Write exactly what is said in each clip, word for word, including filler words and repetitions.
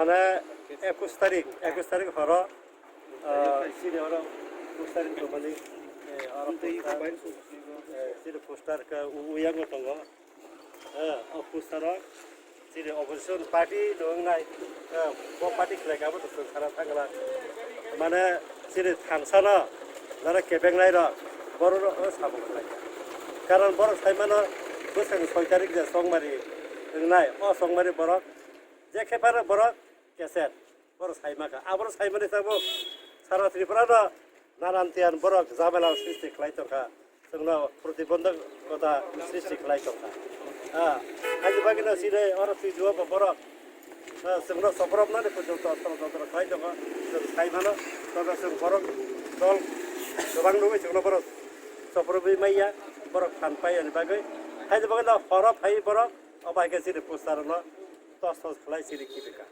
Mane ekush tarik, ekush tarik horo, ah, chini oro ekush tarik tongmani, eh, oro poster, eh, chini poster khe u-, uyango tongo. Eh, o poster o chini opposition party no wngnai, eh, bo party khlai kha bo to chwng sana thangla. Mane chini thansa no jara kebengnai rok borok no o samung khlai kha. Karon borok sai mano bwswk soi tarik je Chongmari wngnai, o Chongmari borok je khe phano borok keser. Borok sai maka. Aboro sai mani tabuk sara Tripura no nanan tiyan borok jamela sristi khlai tongkha. Chwngno protibondhokota sristi khlai tongkha. Ah, haini bagwino chini oro twijuo bo borok, ah, chwngno sobromnani porjonto ostro totro khlai tongo. Chwng sai mano, tobe chwng borok dol kwbang nugwi chwngno borok sobromwi maiya, borok phan paiyani bagwi. Haini bagwino horo phai borok, obo hai khe chini poster no tos tos khlai chini kibika.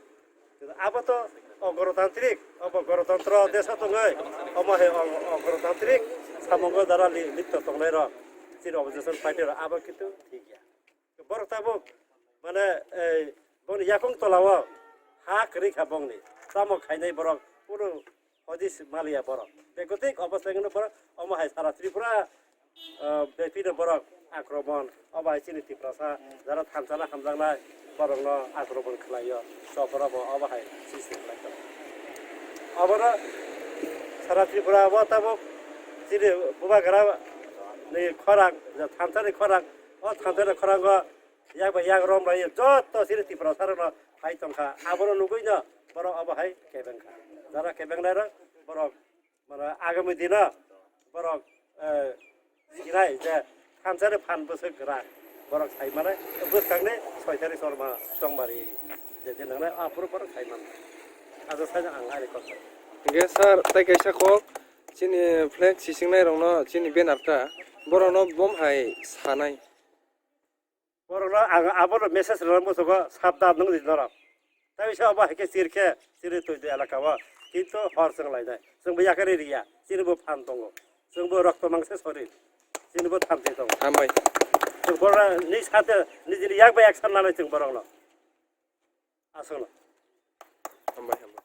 Abo to ogonotantrik, obo gonotantro desa tongwi, omo hai o-, ogonotantrik samungo dara li-, lipto tongnai rok, chini opposition party rok, abo kintu thik ya. Borok tabuk, mane, ei, bongni yakung tolao ha kwrwi kha bongni, tamo khainai borok, kunu hodis maliya borok. Begotik obostai hwnwi borok, omo hai sara Tripura ah, bepino borok akromon, obo hai chini Tiprasa, jara thansa no hamjaknai, borokno akromon khlaio, chopora bo obo hai sristi khlai tongo. Obono sara Tripura o tabuk chini bubagra ni khorang, je thansa ni khorang, o thansa ni khorango yak bai yak rom bai joto chini Tiprasa rokno hai tongkha, abono nugwino borok obo hai kebengkha, jara kebengnai rok borok Mane agami dino borok, eh, sinai je thansa ni phan bwswk rak borok sai mane bwskangni soi tarik Chorma Chongmari je din nangnai aphuru borok sai mano. Ajo sai ang ani kok. Hingke sir, tai kaisa kok chini flag sisingnai rokno chini banner ta borokno bom hai sanai. Borokno ang abono message rwna muchungo, sabdan nwng di norok. Tei bisa obo hai khe chir khe chini twi twi elaka o. Kintu hor chwng lainai. Chwng bo yakari riya. Chini bo phan tongo. Chwng bo rokto mangsa sorir. Chini bo thamchi tongo. Hambai. Chwng borok ni sate nijini yak bai yak san nanai chwng borokno. Aswkno. Hambai, hambai.